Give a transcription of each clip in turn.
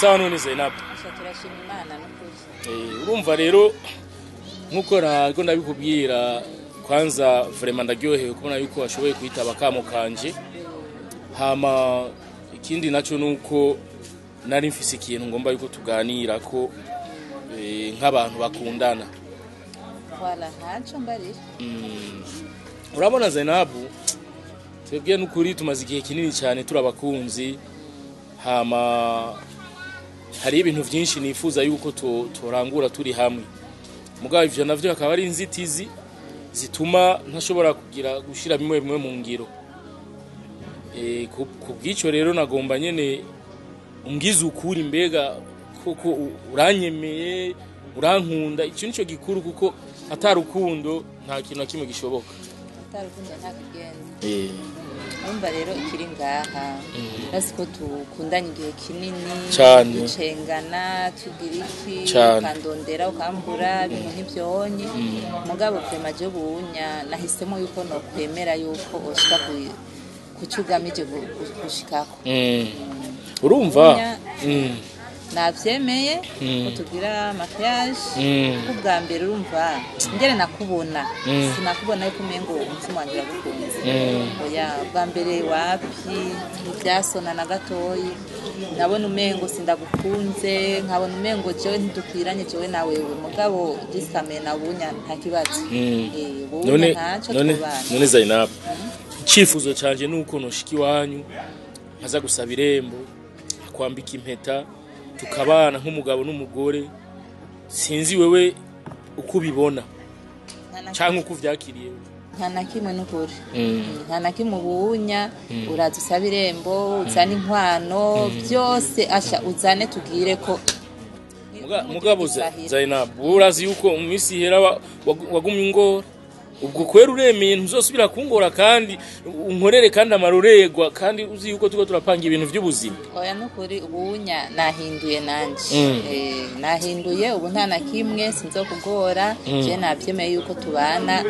Sawa none Zainab? Turashima Imana n'ukuri. Urumva rero nkuko nariko ndabikubwira, kwanza vraiment ndaryohewe kubona yuko washoboye kwitaba kamo kanje. Hama ikindi naco nuko nari mfise ikintu ngomba yuko tuganira ko nk'abantu bakundana. Wala ntaco mbarira. Urabona Zainabu, twebwe n'ukuri tumaze igihe kinini cyane turabakunzi. Hama hari ibintu byinshi nifuza yuko turangura turi hamwe, mugabo ivyo navyo akaba ari inzitizi zituma ntashobora kugira gushira bimwe bimwe mu ngiro. Ku bw'ico rero nagomba nyene umbwize ukuri, mbega koko uranyemeye, urankunda? Ico nico gikuru, kuko atarukundo nta kintu na kimwe gishoboka. Atarukundo nta kigenda. Urumva rero ikiri ngaha, urasi ko tukundanye igihe kinini, Cane. ducengana, tugira iki, Cane. ukandondera ukambura, ibintu nk'ivyonye. Mugabo vraiment je bunya nahisemo yuko nokwemera yuko ushika kuco ugamije gushikako. Urumva. Navyemeye ko tugira mariage. Kuko ubwa mbere urumva ngere nakubona, sinakubona yuko umengo umutima wanje uragukunze. Oya, ubwa mbere wapi, ntivyasona na gatoyi. Nabona umengo sindagukunze, nkabona umengo jewe ntidukwiranye, jewe na wewe. Mugabo disame na bunya nta kibazo. Bunya None ntaco, none twobana. None Zainab, icifuzo canje nuko noshika iwanyu, nkaza gusaba irembo, kwambika impeta, tukabana nk'umugabo n'umugore. Sinzi wewe uko ubibona canke uko uvyakiriye. Nta na kimwe n'ukuri, nta na kimwe. Ubunya uraza usaba irembo, uzane inkwano, byose asha uzane, tugire ko. Mugabo Zainab, urazi yuko mu minsi ihera wagumye ungora. Ubwo kwera uremeye ntuzosubira kungora kandi unkorere kandi amarorerwa, kandi uzi yuko turiko turapanga ibintu vy'ubuzima? Oya, nukuri ubunya nahinduye nanje. Nahinduye ubu, nta na kimwe, sinzokugora. Je navyemeye yuko tubana.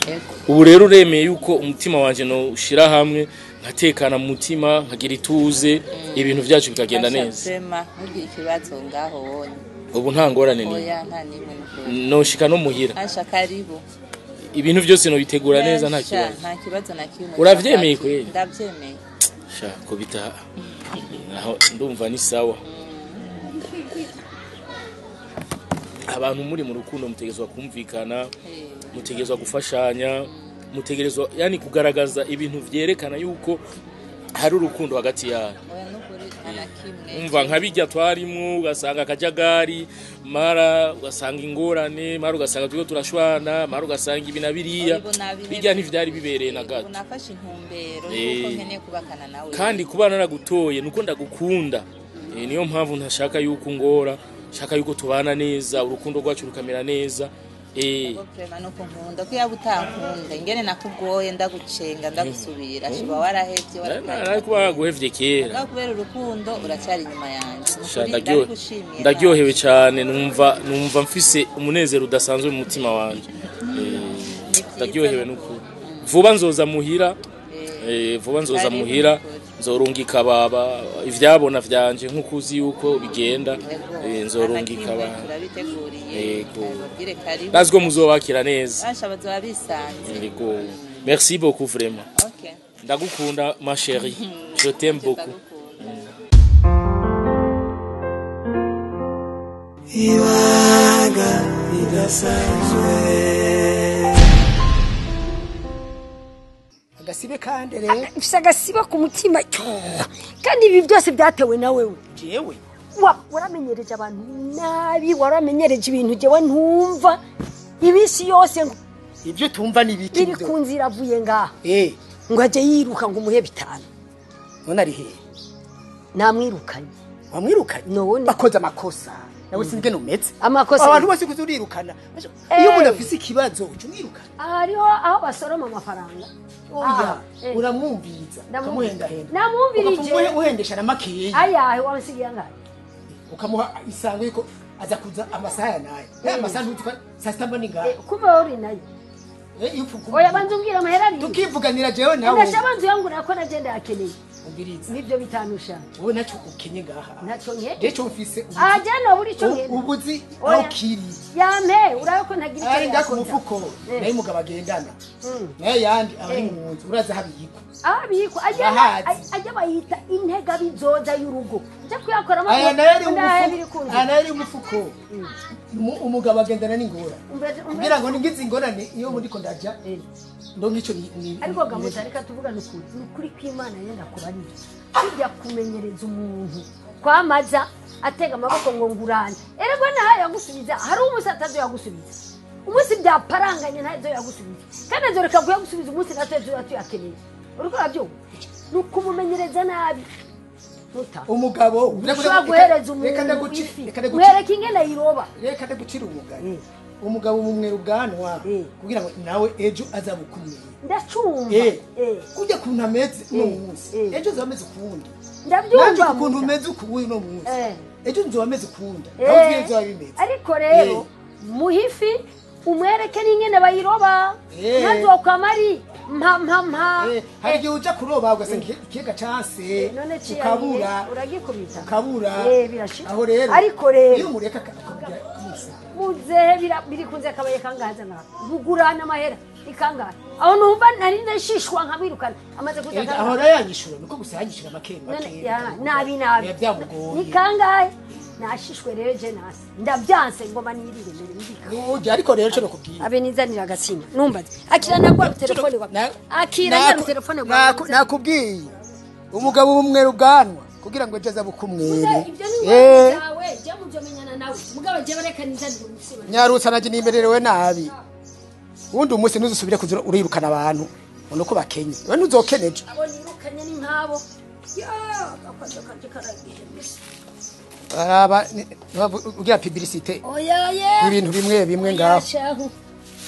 Ego. Ubu rero uremeye yuko umutima wanje no ushira hamwe, nkatekana mu mutima, nkagira ituze, ibintu vyacu bikagenda Asha, neza? Vraiment ntugire ikibazo ngaho wonye. Ubu nta ngorane ni Oya, nta nimwe nukuri. Noshika no muhira? Asha, karibu. Ibintu byose nobitegura neza, nta Asha, kibazo? Nta kibazo na kimwe. Uravyemeye kweli? Ndavyemeye. Sha kubita naho ndumva ni sawa. Abantu muri mu rukundo mutegerezwa kumvikana, mutegerezwa gufashanya, mutegerezwa yani kugaragaza ibintu vyerekana yuko hari urukundo hagati yanyu. Oya, nukuri nta na kimwe. Umva, nka bijya twarimwo, ugasanga akajagari, mara ugasanga ingorane, mara ugasanga turiko turashwana, mara ugasanga ibi na biriya. Ubu nabihevye. Bijya ntivyari bibereye na gato. Ubu nafashe intumbero yuko nkeneye kubakana nawe. Kandi kuba naragutoye nuko ndagukunda. Niyo mpamvu ntashaka yuko ungora, shaka yuko tubana neza, urukundo rwacu rukamera neza. Ubwo vraiment nuko nkunda ko yaba utankunda, ingene nakugoye, ndagucenga, ndagusubira, shuba warahevye, warataye. Nari kuba naguhevye kera. Mugabo kubera urukundo uracyari inyuma yanjye. Sha, Nukuri ndabigushimiye. Ndaryohewe cyane, numva mfise umunezero udasanzwe mu mutima wanje. Ni Ndaryohewe vyiza. n'ukuri. Vuba nzoza muhira. Vuba nzoza Karibu muhira, n'ukuri. nzorungika baba ivyabona vyanje nk'uko uzi yuko bigenda. Yego. Nzorungika Nta na kimwe, ba turabiteguriye. Yego. Babwire karibu. Nazwo muzobakira neza. Basha bazoba bisanze. Yego, merci beaucoup vraiment. Okay. Ndagukunda ma chérie, je t'aime beaucoup. Ndagukunda. Ibanga ridasanzwe. Agasibe kandi rero. Mfise agasiba ku mutima cyo, kandi ibi byose byatewe na wewe. Jewe? Wa waramenyereje abantu nabi, waramenyereje ibintu jewe ntumva ibisi yose ngo Ibyo tumva ni ibiki? Biri ku nzira avuye ngaha, ngo ajye yiruka ngo umuhe 5. None ari hehe? Namwirukanye. Wamwirukanye? None. Bakoze amakosa nawe, sinzi ingene umeze. Amakosa? Abantu bose kuza urirukana. Iyo umuntu afise ikibazo uca umwirukana? Hariho aho basoroma amafaranga. Oya. Ah. Uramwumviriza, ukamuhendahenda. Namwumvirije. Ukamuhe- uhendesha na makeya. Ayahe wansigiye angahe? Ukamuha isango yuko aza kuza amasaha ya nayo ya masaha, ntuzi ko saa sita mba ni ngaha. Kumbe uri nayo. Iyo upfa Oya, banza umbwira amahera ari. Tukivuganira jewe nawe. Ndasha banza uyangurira ko nagenda yakeneye. Umbiriza. Nibyo bitanusha. Wowe ntacyo ukenye ngaha. Ntacyo nke. Rero mfise ajana buri cyo nke. Ubuzi Oya. aho kiri. Yampe urabe ko ntagira icyo Ari ngako yakora. mufuko. Naye mugabo agendana. Naye yandi abari mu nzu uraza habiyiko. Abiko ajya Urahazi. ajya bayita intega bizoza y'urugo. Nje kuyakora Aya nayo ari biri umufuko. kunzu. Aya nayo ari umufuko. Umugabo agendana n'ingorane. Kugira ngo ningize ingorane iyo muriko ndaja ndonke ico ni Ariko gamuza reka tuvugane ukuri. Ni ukuri kw'Imana yenda kubarira. Kujya kumenyereza umuntu kwamaza atega amaboko ngo ngurane. Erego nayo yagusubiza hari umunsi atazo yagusubiza. Umunsi byaparanganye ntazo yagusubiza. Kandi azoreka kuyagusubiza umunsi natwe tuba tuyakeneye. Uriko urabyumva? Ni ukumumenyereza nabi. Muta. Umugabo Ushobora guhereza reka umuntu ndaguci ifi. reka ndaguci Mwereke ingene ayiroba. reka ndagucira umugani. Umugabo mumwera ubwanwa kugira ngo nawe ejo azabukumire. Ndacumva. Kujya kuntu ameze uno munsi ejo azaba ameze ukundi. Ndabyumva. Nanjye ukuntu Muta. umeze uku uno munsi ejo nzoba ameze ukundi. Aho twiye bizoba bimeze. Ariko rero muhifi umwereke n'ingene bayiroba. Ntazokwama ari mpa mpa mpa. Hari igihe uja kuroba ugasanga ikiyaga canse None ciya ukabura uragikubita. ukabura Birashika. Aho rero Ariko rero iyo umureka akakubwira kumisa. Muzehe birikunze akabaye kangaza na bugurana amahera ikangahe aho numva nari ndashishwa nkamwirukana amaze kuza Erega kangahe? ahora yanyishura nuko gusa yanyishura make make. Nabi nabi. Biba byamugoye. Ni kangahe nashishwe rero je nasi ndabyanse ngoma nirire mbere mbika. Ujya ariko rero cyo nakubwiye. Abe nizanira agatsima numbaze akira nagwa telefone wa akira nagwa telefone wa Nakubwiye umugabo umumwera ubwanwa kugira ngo ejo azabukumwere. Ibyo ni ingorane zawe je muzomenyana nawe mugabo je bareka nizanire umutsima. Nyarutsa naje nimererewe nabi. Ubundi umunsi ntuzusubire kuza urirukana abantu ubona ko bakenye we ntuzokeneje. Abo nirukanye ni nkabo ya gakondo kanje karagiye mbese. Araba ugira publicité Oya ye ibintu bimwe bimwe ngaho. Shahu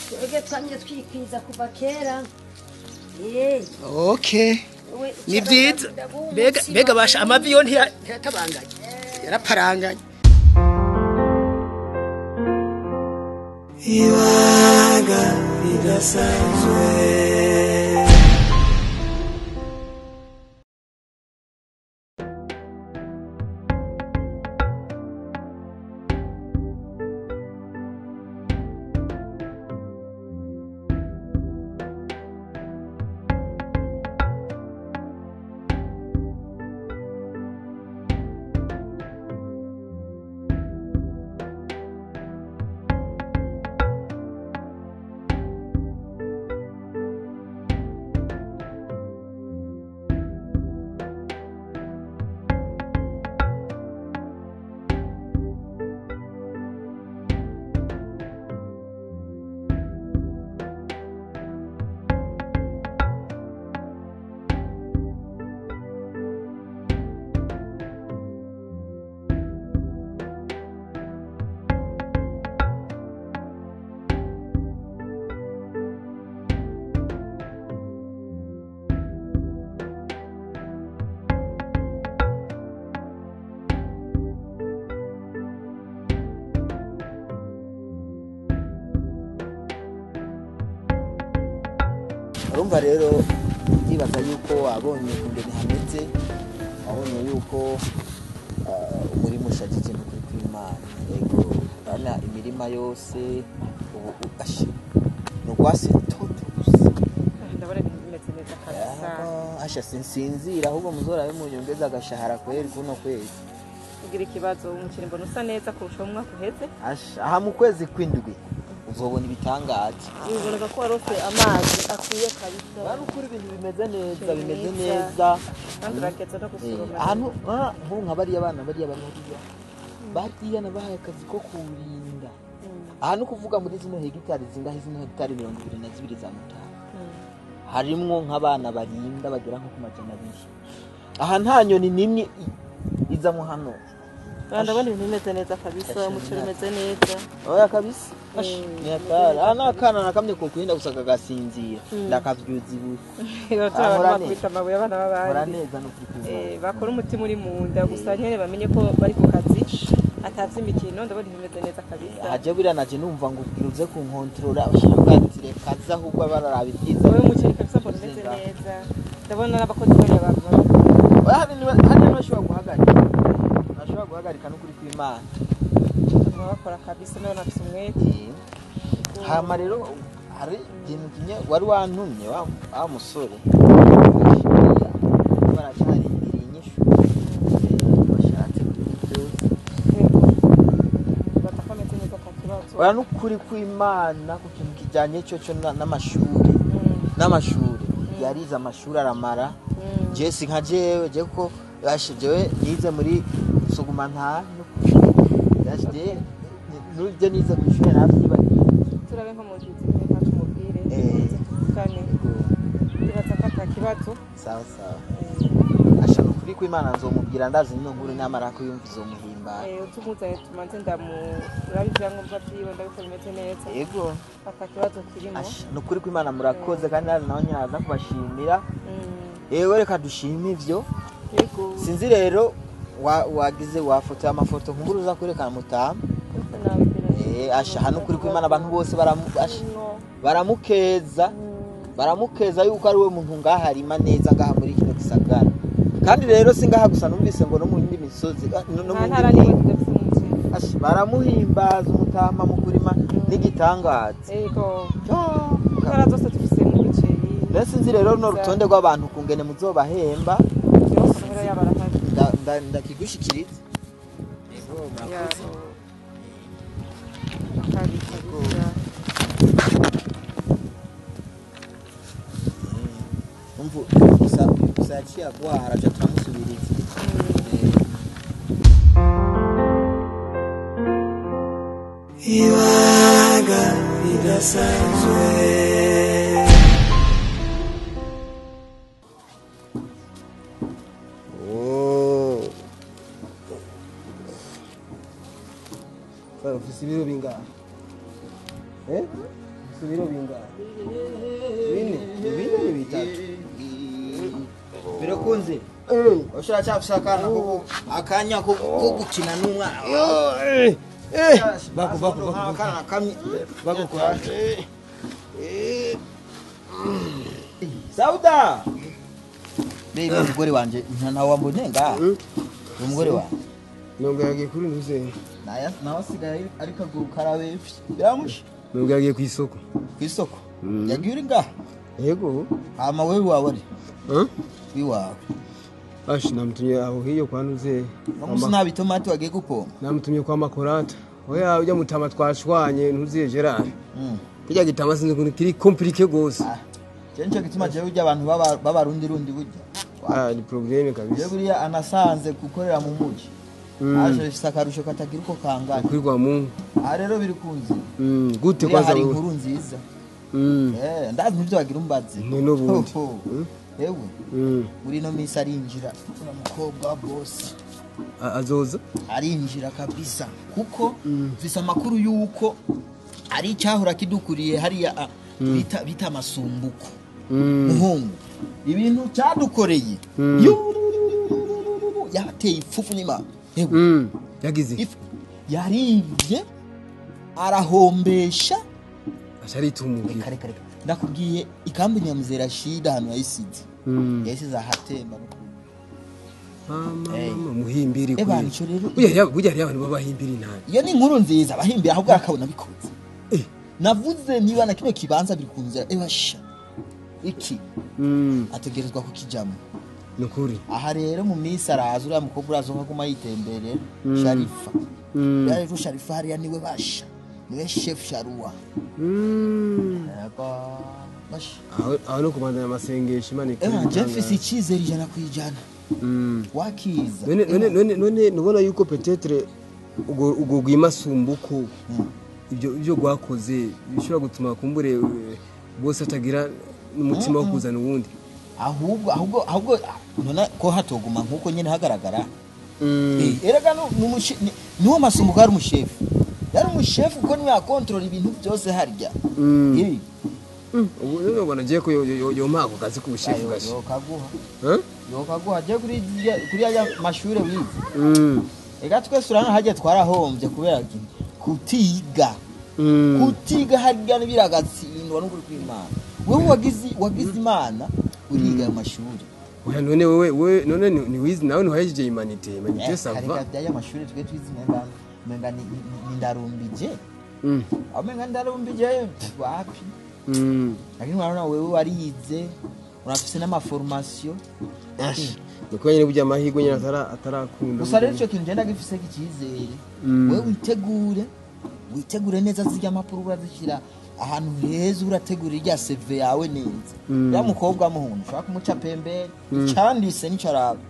twebwe twamye twikwiza kuva kera. Okay. Ni byiza. Mbega mbega basha amavi yo ntiyatabanganye. Yaraparanganye. Ibanga ridasanzwe. Urumva rero ndibaza yuko wabonye ingene hameze, wabonye yuko umurima ushajije n'ukuri kw'Imana. Yego, urabona imirima yose ubu ni urwatsi rutoto gusa. Ndabona ibintu bimeze neza kabisa. Asha sinsinzira ahubwo muzorabe munyongeze agashahara kweri kuno kwezi. Ugira ikibazo umuceri mbona usa neza kurusha umwaka uheze. Asha aha mu kwezi kw'indwi uzobona ibitangaza. Biboneka ko warose amazi akwiye kabisa. Bari ukuri ibintu bimeze neza, bimeze neza. Kandi urageza no gusoroma. Ahantu nk'ubu nka bariya bana bariya bari hariya. Bariya nabahaye akazi ko kurinda. Aha ni ukuvuga muri zino hegitari zingahe, zino hegitari 22 za Mutara. Harimwo nk'abana barinda bagera nko ku 200. Aha nta nyoni nimwe izamwo hano. Ndabona ibintu bimeze neza kabisa, umuceri umeze neza. Oya kabisa. Ni hatari. Aha n'akana nakamye ko kuhinda gusa kagasinzira. Ndakavyuza ibuye. Bakubita amabuye abana b'abandi. Hora neza no kuri kumwe. Bakora umutima uri mu nda gusa nyene bamenye ko bari ku kazi. Atavye imikino, ndabona ibintu bimeze neza kabisa. Aje buriya naje numva ngo ubwira uze kunkontorora ushinga ati reka aze ahubwo bararaba ibyiza. Wowe umuceri kabisa mbona umeze neza. Ndabona n'abakozi bariya abantu bakora. Hari n'abashobora guhagarika. Bashobora guhagarika n'ukuri kw'Imana. Bakora kabisa none afite umwete. Hama rero hari ikintu kimwe wari wantumye wa musore. Baracarindiriye inyishu. Bashatse byose. Batakomeze neza atakibazo. Oya n'ukuri kw'Imana ku kintu kijanye cyo cyo n'amashuri. N'amashuri. Yarize amashuri aramara. Jesse nka jewe je ko jewe nize muri Suguma nta yashije nubyo nize ku ishuri navyibagiye. Turabe nko mu ngizi nka tumubwire. Tuvugane. Tubaza ko atakibazo. Sawa sawa. Asha n'ukuri kw'Imana nzomubwira ndazi ino nkuru namara kuyumva izomuhimbara. Tumuzanye tumanze ndamurabe ivyangombwa vyiwe ndabiko bimeze neza. Yego. Atakibazo kirimo. Asha n'ukuri kw'Imana murakoze kandi nawe nyiraza kubashimira. Yewe reka dushime ivyo. Yego. Sinzi rero wagize wafoto amafoto nkuru uza kwerekana mutamu. Asha hano kuri kw'Imana abantu bose baramukeza. Baramukeza yuko ari we muntu ngaharima neza ngaha muri kino gisagara. Kandi rero singaha gusa numvise ngo no mu yindi misozi no mu yindi. Asha baramuhimbaza umutama mu kurima n'igitangaza. Yego. Intara zose tufise mu biceri. Mbese nzi rero no rutonde rw'abantu kungene muzobahemba. Ndakigushikiriza. Yego murakoze. Umvu gusa yaciye agwara aca turamusubiriza. Ibanga ridasanzwe. Ufise ibiro bingahe? Ufise ibiro bingahe? Bine, bine ni bitatu. Birakunze. Ushobora cyafise akana ko akanya ko gukina n'umwana. Bako bako bako akana kamwe. Bako kwa. Sauda. Baby umugore wanje nta wambone nga. Umugore wawe. Nubwo yagiye kuri ntuze. Naya nawe asigaye ariko aguruka arabefye. Biramushe. Nubwo yagiye ku isoko. Ku isoko? Yagiye uri ngaha? Yego. Hama wewe wawe ari? Wiwawe. Ashi namutumye aho hiyo kwa ntuze. Namusi nta bitomati wagiye gupompa. Namutumye kwa Makorata. Oya ujya mutama twashwanye ntuziye Gerard. Kijya gitama sinzi ukuntu kiri compliqué gose. Je nico gituma jewe ujya abantu babarundi rundi burya. Ah ni problème kabisa. Je buriya anasanze gukorera mu muji. Aje bifise akarusho katagira uko kangana. Kuri kwa Mungu. Ah rero biri kunzi. Gute kwanza hari inkuru nziza. Ndazi nivyo wagira umbaze. None ubundi. Ewe. Muri no misi arinjira ura mukobwa wa boss. Azoza? Arinjira kabisa kuko mfise amakuru yuko ari cyahora kidukuriye hariya bita amasumbuko. Muhungu. Ibintu cyadukoreye. Yateye ifufu n'Imana. Yagize yaribye arahombesha asharitumubwira. Reka ndakubwiye ikambi ya Mzee Rashid ahantu yayisize. Yayisize ahatemba. Mama muhimbiri kuri. Burya hari abantu babahimbiri nabi. Iyo ni inkuru nziza abahimbiri ahubwo akabona bikoze. Navuze niba na kino kibanza biri kunzira ebasha. Iki ategerezwa kukijamo. Nukuri. Aha rero mu minsi araza uriya mukobwa uraza akaguma yitemberera Sharifa. Rero Sharifa hariya niwe basha. Niwe chef Sharua. Yego. Basha. Aho no kubandanya amasengesho Imana ikuri. Je mfise icyizere 100%. Wakiza. None nubona yuko peut-être ugo rwimasumbuko ibyo gwakoze bishobora gutuma kumbure bose atagira n'umutima wo kuzana uwundi. Ahubwo nona ko hatoguma nkuko nyene hagaragara. Erega nuwo masumbuko ari umushefu. Yari umushefu kuko niwe akontrola ibintu byose harya. Ubu rero ubona giye ko yo mpa ako kazi k'ubushefu gashi. Yokaguha. Yokaguha je kuri ya mashure wize. Ega twese urana hajya twarahombye kubera kutiga. Kutiga harya nibiragatsindwa n'ukuri kw'Imana. Wewe wagize Imana uriga ayo mashuri. Oya none wewe none ni wizi nawe ntiwahejeje humanité humanité ça va. Kareka byaya mashuri twe twize umenga ni ndarumbije. Umenga ndarumbije wapi? Lakini unaona wewe warize urafise n'amaformation. Nuko nyine burya amahirwe nyine atarakunda. Gusa rero ico kintu ngenda gifise ikizere. Wewe witegure neza zirya mpapuro urazishyira ahantu heza urategura irya CV yawe neza. Ya mukobwa muhungu ushaka kumuca pembe icandise nico araba.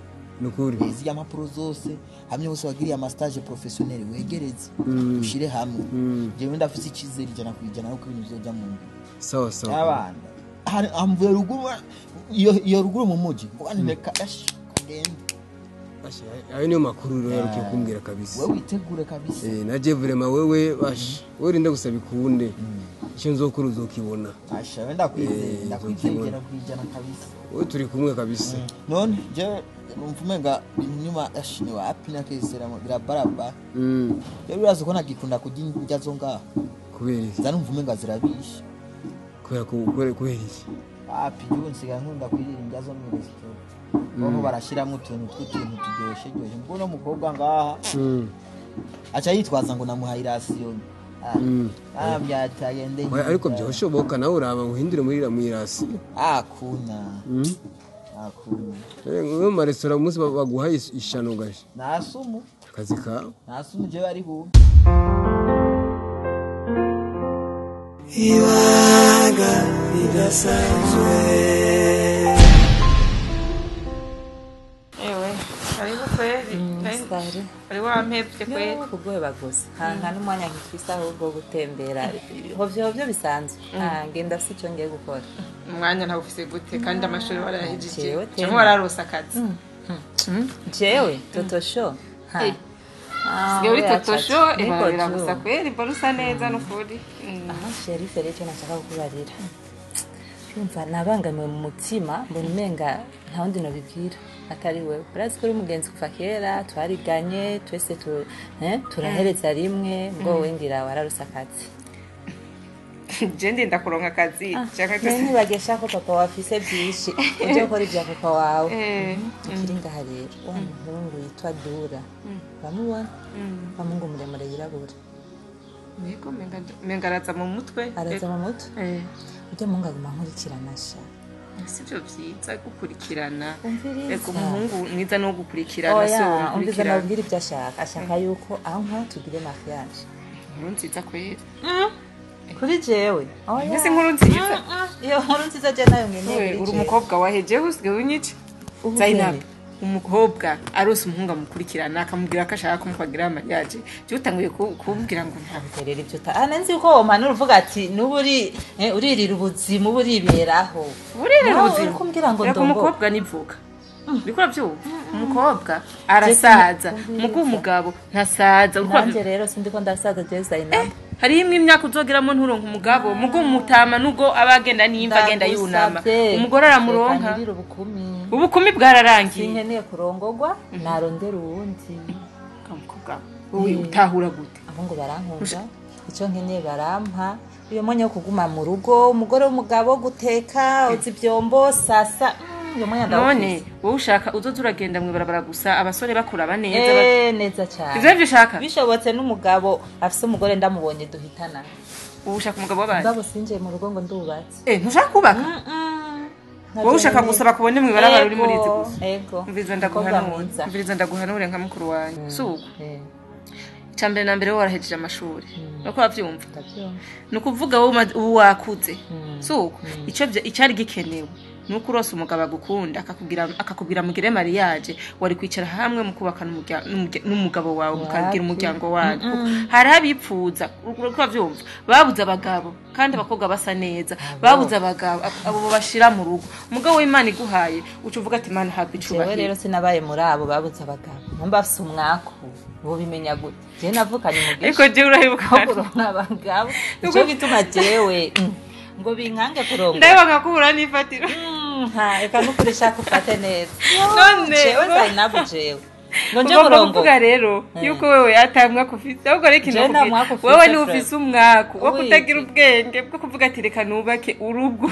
Nukuri. Zirya mpapuro zose hamwe bose wagiriye ama stage professionnel wegereze ushire hamwe. Jewe ndafise ikizere 100% yuko ibintu bizoja mu ngiro. Sawa sawa. Abana hari amvuye ruguru iyo ruguru mu muji ngo reka kagende. Ayo niyo makuru rero yarukiye kumbwira kabisa. Wewe witegure kabisa. Naje vraiment wewe bash wewe rinda gusa bikunde. Icyo nzokora uzokibona. Asha we ndakwizeye 100% kabisa. Wewe turi kumwe kabisa. None je mvumenga inyuma ashini wapi nakesera birabaraba. Rero urazi ko nagikunda kurya indya zo ngaho. Kubera iki? Zana mvumenga zirabisha. Kubera iki? Wapi jubu nsigaye nkunda kwirira indya zo mu restaurant. Bobo barashiramo utuntu tw'utuntu turyoshe ryoshe. Mbona umukobwa ngaha. Aca yitwaza ngo namuhaye irasiyo. Byatagende. Ariko byoshoboka nawe uraba uhindure muri irasiyo. Akuna. Akuna. Mu ma restaurant umunsi baguhaye ishano gaje. Nasumu. Akazi kawe. Nasumu je bari hu. Ibanga ridasanzwe. Ewe, hariho kweri. Ari wampevye kweri. Kugoheba gusa. Nta n'umwanya nkifise ahubwo gutembera. Hovyo bisanzwe. Ngenda si ico ngiye gukora. Umwanya ntawe ufise gute kandi amashuri warayahejeje. Cyangwa wararonse akazi. Jewe totosho. Sigaye uri totosho ibarira gusa kweri barusa neza n'ukuri. Aha Sheriff rero icyo nashaka kukubarira. Yumva nabangamiwe mu mutima mbona umenga nta wundi nobibwira atari wewe. Urazi ko uri umugenzi kuva kera twariganye twese turahereza rimwe ngo wengira wararuse akazi. Je ndinda kuronka akazi cyangwa ntibagesha ko papa wafise byinshi uje gukora ibya papa wawe. Ukiri ngaha rero wa muhungu yitwa Dura uramubona? Wa muhungu muremure yirabura. Yego menga araza mu mutwe. Araza mu mutwe? Ujya muhungu aguma nkurikirana sha. Si byo byiza gukurikirana. Ego umuhungu mwiza no gukurikirana si uwo gukurikirana. Umviza nabwira ibyo ashaka. Ashaka yuko anka tugire mariage. Inkuru nziza kweri. Kuri jewe. Mbese inkuru nziza. Iyo nkuru nziza je nayo nkeneye. Uri umukobwa wahejewe usigaye unyica. Zainab umukobwa arose umuhungu amukurikirana akamubwira ko ashaka kumukwagira mariage. Je utanguye kumbwira ngo ntabwo rero ibyo uta. Nanzi uko wompanura uvuga ati nuburi uririra ubuzima uburiberaho. Uririra ubuzima. Kumbwira ngo ndongo. Umukobwa nivuka. Bikora byumva. Umukobwa arasaza, mugu umugabo ntasaza. Nanje rero sindi ko ndasaza je Zainab. Hari imwe imyaka uzogeramo nturonka umugabo, mugu mutama nugo abagenda nimba agenda yunama. Umugore aramuronka. Ubukumi bwararangiye. Sinkeneye kurongogwa, narondera uwundi. Kamukobwa, wowe utahura gute? Aho ngo barankunda, icyo nkeneye barampa. Uyo mwanya wo kuguma mu rugo, umugore w'umugabo guteka, uzi ivyombo, sasa. None wowe ushaka uzoza uragenda mwibarabara gusa abasore bakuraba neza neza cyane. Ivyo ushaka bishobotse n'umugabo afise umugore ndamubonye duhitana. Ubu ushaka umugabo w'abandi? Ngabo sinje mu rugo ngo ndubatse. Ntushaka kubaka? Wowe ushaka gusa bakubone mwibarabara uri muri izi gusa. Ego. Umviriza ndaguhanure nka mukuru wanjye. Suko. Icambere na mbere wowe warahejeje amashuri. Nuko bavyumva. Nukuvuga wowe ubu wakuze. Suko. Ico icyari gikenewe nuko urose umugabo agukunda akakubwira mugire mariage wari kwicara hamwe mukubaka n'umugabo wawe mukagira umuryango wanyu. Hari abipfuza uko bavyumva babuze abagabo kandi abakobwa basa neza babuze abagabo abo bashira mu rugo. Umugabo w'Imana iguhaye uca uvuga ati Imana habwe icubahiro. Jewe rero sinabaye muri abo babuze abagabo nkumba afise umwaku bo bimenya gute? Je navukanye umugisha. Ariko je urahibuka kuronka abagabo ico gituma jewe ngo binkange kurongo. Ndabanga kubura nifatiro. Reka nukuri shaka ufate neza. None jewe Zainabu jewe. Ngo nje Ugomba murongo. kuvuga rero yuko wewe atamwaka ufise, ahubwo reka Je nta inakubwira. mwaka ufise, Wewe ni Fred. ufise umwaku wo Wiki. kutagira ubwenge bwo kuvuga ati reka nubake urugo.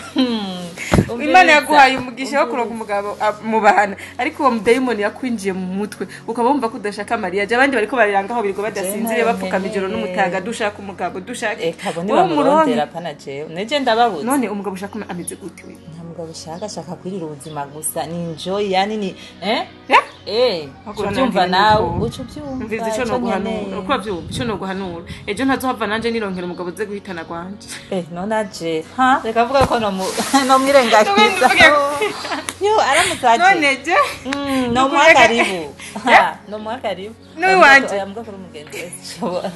Umviriza. Imana yaguhaye umugisha wo kuronka umugabo mu bana, ariko uwo mudayimoni yakwinjiye mu mutwe ukaba wumva ko udashaka mariage. Abandi bariko barirangaho birirwa badasinziriye, ntayo bapfukama ijoro nkeneye. n'umutaga, dushaka umugabo, dushaka Eka bo wowe ntibamurondera umuronke. pana jewe neje ndababuze. None umugabo ushaka ameze gute we? Nta mugabo ushaka, ashaka kwirira ubuzima gusa, ni enjoy, yani ni eh Yeah? eh Ahubwo ubyumva nanjye nawe nuko. uca ubyumva. Mvize ico ico noguhanura nkeneye. uko bavyumva, ico noguhanura ejo ntazohava nanje nironkera umugabo uze guhitana gwanje. Eh none aje ha reka avuga ko no mu no mwirengagiza. Yo aramutse aje. None je No muha karibu. Ha, no muha karibu. N'uwiwanje. Oya mbwa kuri umugenzi wese ushobora.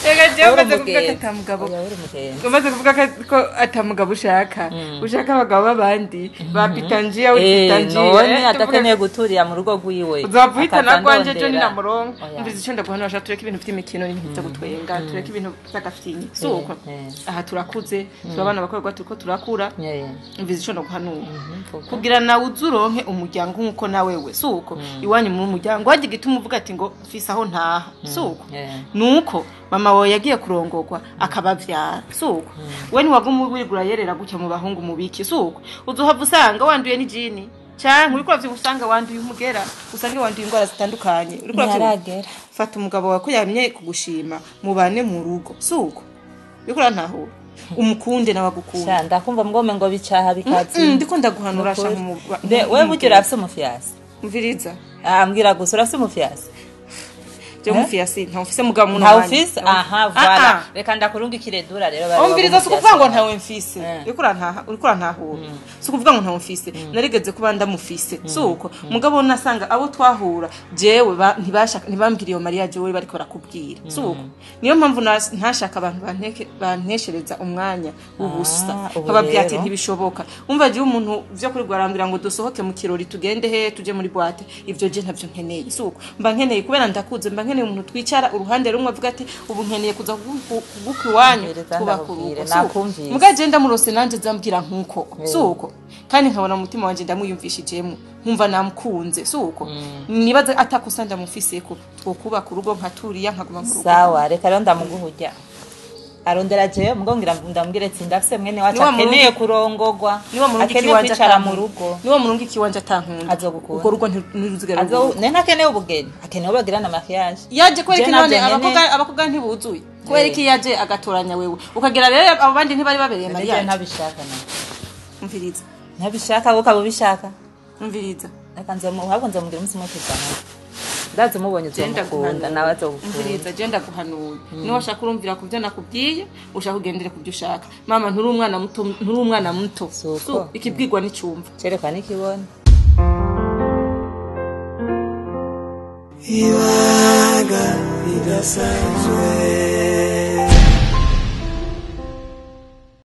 Reka jewe Uri umaze kuvuga ko umugenzi. atamugabo. Oya uri umugenzi. Umaze kuvuga ko atamugabo ushaka, ushaka abagabo b'abandi ba pitanjiya, uri pitanjiya. None adakeneye guturira mu rugo rwiwe. Uzapfa uhitana akaza rwanje ejo andondera. ninamuronka. Oya. Mvize icyo ndaguhanura sha, tureke ibintu by'imikino n'ibintu byo gutwenga, tureke ibintu by'agafinyi, si uko? Aha turakuze, turi abana bakorerwa, turiko turakura. Mvize icyo ndaguhanura Mvuga. kugira nawe uze uronke umuryango nk'uko nawe we, si uko? Iwanyu mu muryango wajya igituma uvuga ati ngo mfise aho ntaha, si uko? Nuko mama wawe yagiye kurongorwa akabavyara, si uko? We ntiwaguma wirigura yerera gutya mu bahungu mubiki, si uko? Uzohava usanga wanduye n'ijini, canke uriko uravyibuha usanga wanduye umugera, usange wanduye indwara zitandukanye. Uriko uravyibuha. Ntiharagera. Fata umugabo wawe ko yamye kugushima, mubane mu rugo, si uko? Uriko urantahura? Umukunde nawe agukunda. Sha ndakumva mugome ngo bicaha bikazi. Ndiko ndaguhanura sha. Mbe wewe burya urafise umufyasi? Mviriza. Ah mbwira gusa, urafise umufyasi? Je mufiyasi ntawe mfise, mugabo muno Ntawe wanje. ufise? Aha voilà. Reka ndakurungikire dura rero bari. Umviriza, si ukuvuga ngo ntawe mfise. Eh. Uriko urantaha, uriko urantahura? Si ukuvuga ngo ntawe mfise, narigeze kuba ndamufise, si uko? Mugabo nasanga abo twahura jewe ntibashaka, ntibambwira iyo mariya jewe bariko barakubwira, si uko? Niyo mpamvu ntashaka abantu banteshereza umwanya w'ubusa. Ah, ubu Nkababwira ati rero. ntibishoboka. Umva, jewe umuntu vyo kuri arambwira ngo dusohoke mu kirori, tugende he, tuje muri boîte, ivyo je ntavyo nkeneye, si uko? Mba nkeneye, kubera ndakuze, mba nkeneye umuntu twicara uruhande rumwe avuga ati ubu nkeneye kuza kuguka iwanyu, Umviriza, twubaka ndakubwire, urugo, si uko? nakumvise. Muga je ndamurose nanje zambwira nkuko, si uko? Kandi nkabona umutima wanje ndamwiyumvishijemo, nkumva namukunze, si uko? Nibaza atakosa ndamufiseko, twokubaka urugo nkaturiya nkaguma mu rugo. Sawa, reka rero ndamuguhurya. Arondera jewe mugo ngira ndamubwire ati ndafise mwene wacu Niwa murundi- akeneye kurongogwa. Niwa murungi Akeneye ikiwanje kwicara mu atankunda. rugo. Niwa murungi ikiwanje atankunda. Azogukunda. Urwo rugo ntiruzigera Azo ruguruka. ne ntakeneye ubugeni, akeneye uwo bagirana mariage. Yaje kubera Je iki none navyo nyene. abakobwa ntibuzuye? Kubera iki yaje agatoranya wewe ukagira rero abo bandi ntibari babereye Je mariage? ntabishaka na. Umviriza. Ntabishaka wowe ukaba ubishaka. Umviriza. Reka nzomu ahubwo nzomubwira umunsi umwe tuzana. Ndazi umubonye Genda uzomukunda guhanura. nawe azogukunda. Umviriza, genda guhanura. Niba ushaka urumvira ku byo nakubwiye, ushaka ugendere ku byo ushaka. Mama, nturi umwana muto, nturi umwana muto. Suko. Su, ikibwirwa n'icyumva. Cerekwa n'ikibona. Ibanga ridasanzwe.